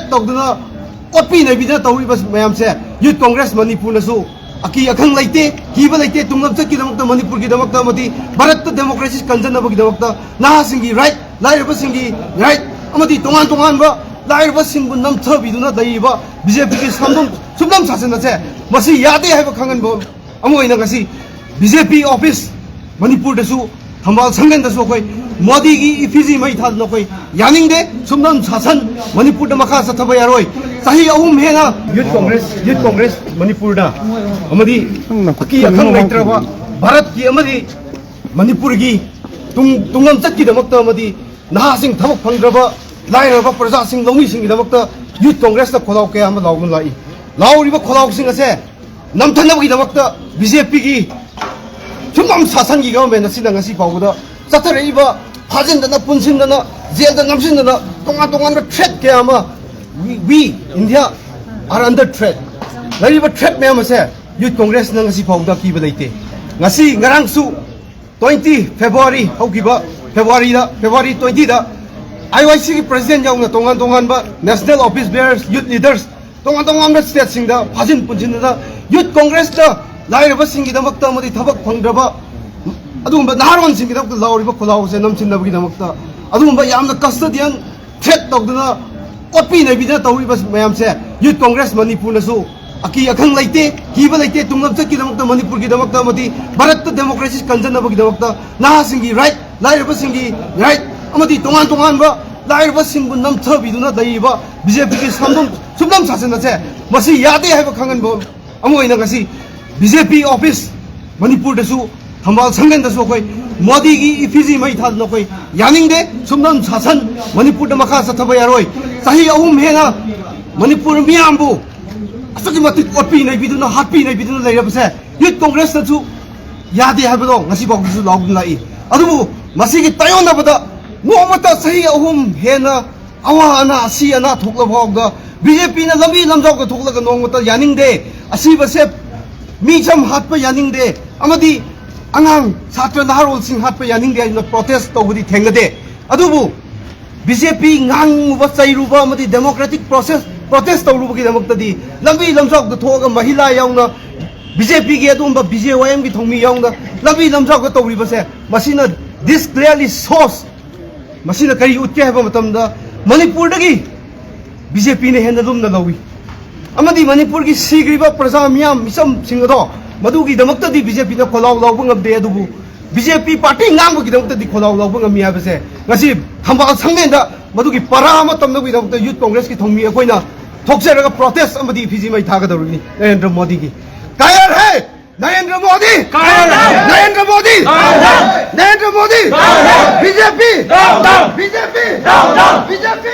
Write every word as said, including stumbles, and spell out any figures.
ꯇꯧꯗꯅ, ꯑꯣꯠꯄꯤ ꯅꯩꯕꯤꯗꯅ ꯇꯧꯔꯤꯕ ꯃꯌꯥꯝꯁꯦ, ꯌꯨꯠ ꯀꯣꯡꯒ꯭ꯔꯦꯁ ꯃꯅꯤꯄꯨꯔꯅꯁꯨ ꯑꯀꯤ ꯑꯈꯪ ꯂꯩꯇꯦ, ꯀꯤꯕ ꯂꯩꯇꯦ, ꯇꯨꯡꯂꯝꯆꯠꯀꯤꯗꯃꯛꯇ, ꯃꯅꯤꯄꯨꯔꯒꯤꯗꯃꯛꯇ ꯑꯃꯗꯤ ꯚꯥꯔꯠꯇ ꯗꯦꯃꯣꯀ꯭ꯔꯦꯁꯤ ꯀꯟꯖꯅꯕꯒꯤꯗꯃꯛꯇ, ꯅꯍꯥꯁꯤꯡꯒꯤ ꯔꯥꯏꯠ, ꯂꯥꯏꯔꯕꯁꯤꯡꯒꯤ ꯔꯥꯏꯠ ꯑꯃꯗꯤ ꯇꯣꯉꯥꯟ ꯇꯣꯉꯥꯟꯕ ꯂꯥꯏꯔꯕꯁꯤꯡꯕꯨ ꯅꯝꯊꯕꯤꯗꯨꯅ ꯂꯩꯔꯤꯕ ꯕꯤ ꯖꯦ ꯄꯤꯒꯤ ꯁꯝꯕꯝ ꯁꯨꯞꯅꯝ ꯁꯥꯁꯟ ꯑꯁꯦ ꯃꯁꯤ ꯌꯥꯗꯦ ꯍꯥꯏꯕ ꯈꯪꯍꯟꯕ ꯑꯃ ꯑꯣꯏꯅ ꯉꯁꯤ ꯕꯤ ꯖꯦ ꯄꯤ ꯑꯣꯐꯤꯁ ꯃꯅꯤꯄꯨꯔꯗꯁꯨ, ꯊꯝꯕꯥꯜ ꯁꯪꯂꯦꯟꯗꯁꯨ ꯑꯩꯈꯣꯏ ꯃꯣꯗꯤꯒꯤ ꯏꯐꯤꯖꯤ ꯃꯩ ꯊꯥꯗꯅ ꯑꯩꯈꯣꯏ ꯌꯥꯅꯤꯡꯗꯦ꯫ ꯁꯨꯝꯅꯝ ꯁꯥꯁꯟ ꯃꯅꯤꯄꯨꯔꯗ ꯃꯈꯥ ꯆꯠꯊꯕ ꯌꯥꯔꯣꯏ꯫ ꯆꯍꯤ ꯑꯍꯨꯝ ꯍꯦꯟꯅ ꯌꯨꯠ ꯀꯣꯡꯒ꯭ꯔꯦꯁ, ꯌꯨꯠ ꯀꯣꯡꯒ꯭ꯔꯦꯁ ꯃꯅꯤꯄꯨꯔꯗ ꯑꯃꯗꯤ ꯑꯀꯤ ꯑꯈꯪ ꯂꯩꯇ꯭ꯔꯕ ꯚꯥꯔꯠꯀꯤ ꯑꯃꯗꯤ ꯃꯅꯤꯄꯨꯔꯒꯤ ꯇꯨꯡ, ꯇꯨꯡꯂꯝꯆꯠꯀꯤꯗꯃꯛꯇ ꯑꯃꯗꯤ ꯅꯍꯥꯁꯤꯡ ꯊꯕꯛ ꯐꯪꯗ꯭ꯔꯕ, ꯂꯥꯏꯔꯕ ꯄ꯭ꯔꯖꯥꯁꯤꯡ, ꯂꯧꯃꯤꯁꯤꯡꯒꯤꯗꯃꯛꯇ ꯌꯨꯠ ꯀꯣꯡꯒ꯭ꯔꯦꯁꯅ ꯈꯣꯜꯂꯥꯎ ꯀꯌꯥ ꯑꯃ ꯂꯥꯎꯗꯨꯅ ꯂꯥꯛꯏ꯫ ꯂꯥꯎꯔꯤꯕ ꯈꯣꯜꯂꯥꯎꯁꯤꯡ ꯑꯁꯦ ꯅꯝꯊꯅꯕꯒꯤꯗꯃꯛꯇ ꯕꯤ ꯖꯦ ꯄꯤꯒꯤ ꯁꯨꯝꯕꯝ ꯁꯥꯁꯟꯒꯤ ꯒꯚꯔꯟꯃꯦꯟ ꯑꯁꯤꯅ ꯉꯁꯤ ꯐꯥꯎꯕꯗ ꯆꯠꯊꯔꯛꯏꯕ ꯐꯥꯖꯤꯟꯗꯅ, ꯄꯨꯟꯁꯤꯟꯗꯅ, ꯖꯦꯜꯗ ꯅꯝꯁꯤꯟꯗꯅ, ꯇꯣꯉꯥꯟ ꯇꯣꯉꯥꯟꯕ ꯊ꯭ꯔꯦꯠ ꯀꯌꯥ ꯑꯃ, we, we India are under threat꯫ ꯂꯩꯔꯤꯕ ꯊ꯭ꯔꯦꯠ ꯃꯌꯥꯝ ꯑꯁꯦ ꯌꯨꯠ ꯀꯣꯡꯒ꯭ꯔꯦꯁꯅ ꯉꯁꯤ ꯐꯥꯎꯕꯗ ꯑꯀꯤꯕ ꯂꯩꯇꯦ꯫ ꯉꯁꯤ, ꯉꯔꯥꯡꯁꯨ, ꯇ꯭ꯋꯦꯟꯇꯤ ꯐꯦꯕ꯭ꯔꯨꯋꯥꯔꯤ ꯍꯧꯈꯤꯕ ꯐꯦꯕ꯭ꯔꯨꯋꯥꯔꯤꯗ, ꯐꯦꯕ꯭ꯔꯨꯋꯥꯔꯤ ꯇ꯭ꯋꯦꯟꯇꯤꯗ ꯑꯥꯏ ꯋꯥꯏ ꯁꯤꯒꯤ ꯄ꯭ꯔꯁꯤꯗꯦꯟ ꯌꯥꯎꯅ ꯇꯣꯉꯥꯟ ꯇꯣꯉꯥꯟꯕ ꯅꯦꯁꯅꯦꯜ ꯑꯣꯐꯤꯁ ꯕꯦꯌꯔꯁ, ꯌꯨꯠ ꯂꯤꯗꯔꯁ, ꯇꯣꯉꯥꯟ ꯇꯣꯉꯥꯟꯕ ꯁ꯭ꯇꯦꯠꯁꯤꯡꯗ ꯐꯥꯖꯤꯟ ꯄꯨꯟꯁꯤꯟꯗꯅ ꯌꯨꯠ ꯀꯣꯡꯒ꯭ꯔꯦꯁꯇ ꯂꯥꯏꯔꯕꯁꯤꯡꯒꯤꯗꯃꯛꯇ ꯑꯃꯗꯤ ꯊꯕꯛ ꯐꯪꯗ꯭ꯔꯕ ꯑꯗꯨꯒꯨꯝꯕ ꯅꯍꯥꯔꯣꯟꯁꯤꯡꯒꯤꯗꯃꯛꯇ ꯂꯥꯎꯔꯤꯕ ꯈꯣꯜꯂꯥꯎ ꯑꯁꯦ ꯅꯝꯁꯤꯟꯅꯕꯒꯤꯗꯃꯛꯇ ꯑꯗꯨꯒꯨꯝꯕ ꯌꯥꯝꯅ ꯀꯁꯇꯗꯤꯌꯟ ꯊ꯭ꯔꯦꯠ ꯇꯧꯗꯅ, ꯑꯣꯠꯄꯤ ꯅꯩꯕꯤꯗꯅ ꯇꯧꯔꯤꯕ ꯃꯌꯥꯝꯁꯦ ꯌꯨꯠ ꯀꯣꯡꯒ꯭ꯔꯦꯁ ꯃꯅꯤꯄꯨꯔꯅꯁꯨ ꯑꯀꯤ ꯑꯈꯪ ꯂꯩꯇꯦ, ꯀꯤꯕ ꯂꯩꯇꯦ, ꯇꯨꯡꯂꯝꯆꯠꯀꯤꯗꯃꯛꯇ, ꯃꯅꯤꯄꯨꯔꯒꯤꯗꯃꯛꯇ ꯑꯃꯗꯤ ꯚꯥꯔꯠꯇ ꯗꯦꯃꯣꯀ꯭ꯔꯦꯁꯤ ꯀꯟꯖꯅꯕꯒꯤꯗꯃꯛꯇ, ꯅꯍꯥꯁꯤꯡꯒꯤ ꯔꯥꯏꯠ, ꯂꯥꯏꯔꯕꯁꯤꯡꯒꯤ ꯔꯥꯏꯠ ꯑꯃꯗꯤ ꯇꯣꯉꯥꯟ ꯇꯣꯉꯥꯟꯕ ꯂꯥꯏꯔꯕꯁꯤꯡꯕꯨ ꯅꯝꯊꯕꯤꯗꯨꯅ ꯂꯩꯔꯤꯕ ꯕꯤ ꯖꯦ ꯄꯤꯒꯤ ꯁꯝꯕꯝ ꯁꯨꯞꯅꯝ ꯁꯥꯁꯟ ꯑꯁꯦ ꯃꯁꯤ ꯌꯥꯗꯦ ꯍꯥꯏꯕ ꯈꯪꯍꯟꯕ ꯑꯃ ꯑꯣꯏꯅ ꯉꯁꯤ ꯕꯤ ꯖꯦ ꯄꯤ ꯑꯣꯐꯤꯁ ꯃꯅꯤꯄꯨꯔꯗꯁꯨ, ꯊꯝꯕꯥꯜ ꯁꯪꯂꯦꯟꯗꯁꯨ ꯑꯩꯈꯣꯏ ꯃꯣꯗꯤꯒꯤ ꯏꯐꯤꯖꯤ ꯃꯩ ꯊꯥꯗꯅ ꯑꯩꯈꯣꯏ ꯌꯥꯅꯤꯡꯗꯦ꯫ ꯁꯨꯝꯕꯝ ꯁꯥꯁꯟ ꯃꯅꯤꯄꯨꯔꯗ ꯃꯈꯥ ꯆꯠꯊꯕ ꯌꯥꯔꯣꯏ꯫ ꯆꯍꯤ ꯑꯍꯨꯝ ꯍꯦꯟꯅ ꯃꯅꯤꯄꯨꯔ ꯃꯤꯌꯥꯝꯕꯨ ꯑꯁꯨꯛꯀꯤ ꯃꯇꯤꯛ ꯑꯣꯠꯄꯤ ꯅꯩꯕꯤꯗꯨꯅ, ꯍꯥꯠꯄꯤ ꯅꯩꯕꯤꯗꯨꯅ ꯂꯩꯔꯕꯁꯦ ꯌꯨꯠ ꯀꯣꯡꯒ꯭ꯔꯦꯁꯅꯁꯨ ꯌꯥꯗꯦ ꯍꯥꯏꯕꯗꯣ ꯉꯁꯤ ꯐꯥꯎꯕꯁꯨ ꯂꯥꯎꯗꯨꯅ ꯂꯥꯛꯏ꯫ ꯑꯗꯨꯕꯨ ꯃꯁꯤꯒꯤ ꯇꯥꯏꯑꯣꯟꯅꯕꯗ ꯅꯣꯡꯃꯇ ꯆꯍꯤ ꯑꯍꯨꯝ ꯍꯦꯟꯅ ꯑꯋꯥ ꯑꯅꯥ, ꯑꯁꯤ ꯑꯅꯥ ꯊꯣꯛꯂꯕ ꯐꯥꯎꯕꯗ ꯕꯤ ꯖꯦ ꯄꯤꯅ ꯂꯝꯕꯤ ꯂꯝꯖꯥꯎꯗ ꯊꯣꯛꯂꯒ ꯅꯣꯡꯃꯇ ꯌꯥꯅꯤꯡꯗꯦ, ꯑꯁꯤꯕꯁꯦ ꯃꯤꯆꯝ ꯍꯥꯠꯄ ꯌꯥꯅꯤꯡꯗꯦ ꯑꯃꯗꯤ ꯑꯉꯥꯡ ꯁꯥꯇ꯭ꯔ ꯅꯍꯥꯔꯣꯜꯁꯤꯡ ꯍꯥꯠꯄ ꯌꯥꯅꯤꯡꯗꯦ ꯍꯥꯏꯗꯨꯅ ꯄ꯭ꯔꯣꯇꯦꯁ ꯇꯧꯕꯗꯤ ꯊꯦꯡꯅꯗꯦ꯫ ꯑꯗꯨꯕꯨ ꯕꯤ ꯖꯦ ꯄꯤ ꯉꯥꯡꯉꯨꯕ, ꯆꯩꯔꯨꯕ ꯑꯃꯗꯤ democratic process, protest ꯇꯧꯔꯨꯕꯒꯤꯗꯃꯛꯇꯗꯤ ꯂꯝꯕꯤ ꯂꯝꯖꯥꯎꯗ ꯊꯣꯛꯑꯒ ꯃꯍꯤꯂꯥ ꯌꯥꯎꯅ, ꯕꯤ ꯖꯦ ꯄꯤꯒꯤ ꯑꯗꯨꯒꯨꯝꯕ ꯕꯤ ꯖꯦ ꯋꯥꯏ ꯑꯦꯝꯒꯤ ꯊꯧꯃꯤ ꯌꯥꯎꯅ ꯂꯝꯕꯤ ꯂꯝꯖꯥꯎꯗ ꯇꯧꯔꯤꯕꯁꯦ, ꯃꯁꯤꯅ, this clearly shows, ꯃꯁꯤꯅ ꯀꯔꯤ ꯎꯠꯀꯦ ꯍꯥꯏꯕ ꯃꯇꯝꯗ, ꯃꯅꯤꯄꯨꯔꯗꯒꯤ ꯕꯤ ꯖꯦ ꯄꯤꯅ ꯍꯦꯟꯅ ꯂꯨꯝꯅ ꯂꯧꯏ꯫ ꯑꯃꯗꯤ ꯃꯅꯤꯄꯨꯔꯒꯤ ꯁꯤꯈ꯭ꯔꯤꯕ ꯄ꯭ꯔꯖꯥ ꯃꯤꯌꯥꯝ, ꯃꯤꯆꯝꯁꯤꯡ ꯑꯗꯣ, ꯃꯗꯨꯒꯤꯗꯃꯛꯇꯗꯤ ꯕꯤ ꯖꯦ ꯄꯤꯅ ꯈꯣꯜꯂꯥꯎ ꯂꯥꯎꯕ ꯉꯝꯗꯦ꯫ ꯑꯗꯨꯕꯨ ꯕꯤ ꯖꯦ ꯄꯤ ꯄꯥꯔꯇꯤ ꯉꯥꯡꯕꯒꯤꯗꯃꯛꯇꯗꯤ ꯈꯣꯜꯂꯥꯎ ꯂꯥꯎꯕ ꯉꯝꯃꯤ ꯍꯥꯏꯕꯁꯦ ꯉꯁꯤ ꯊꯝꯕꯥꯜ ꯁꯪꯂꯦꯟꯗ ꯃꯗꯨꯒꯤ ꯄꯔꯥ ꯑꯃ ꯇꯝꯅꯕꯒꯤꯗꯃꯛꯇ ꯌꯨꯠ ꯀꯣꯡꯒ꯭ꯔꯦꯁꯀꯤ ꯊꯧꯃꯤ ꯑꯩꯈꯣꯏꯅ ꯊꯣꯛꯆꯔꯒ protest ꯑꯃꯗꯤ ꯏꯐꯤꯖꯤ ꯃꯩ ꯊꯥꯒꯗꯧꯔꯤꯕꯅꯤ꯫ ꯅꯔꯦꯟꯗ꯭ꯔ ꯃꯣꯗꯤꯒꯤ ꯀꯥꯌꯔ ꯍꯦ! ꯅꯔꯦꯟꯗ꯭ꯔ ꯃꯣꯗꯤ! ꯀꯥꯌꯔ! ꯅꯔꯦꯟꯗ꯭ꯔ ꯃꯣꯗꯤ! ꯀꯥꯌꯔ! ꯅꯔꯦꯟꯗ꯭ꯔ ꯃꯣꯗꯤ! ꯀꯥꯌꯔ! ꯕꯤ ꯖꯦ ꯄꯤ! ꯗꯥꯎꯟ! ꯗꯥꯎꯟ! ꯕꯤ ꯖꯦ ꯄꯤ! ꯗꯥꯎꯟ! ꯗꯥꯎꯟ! ꯕꯤ ꯖꯦ ꯄꯤ!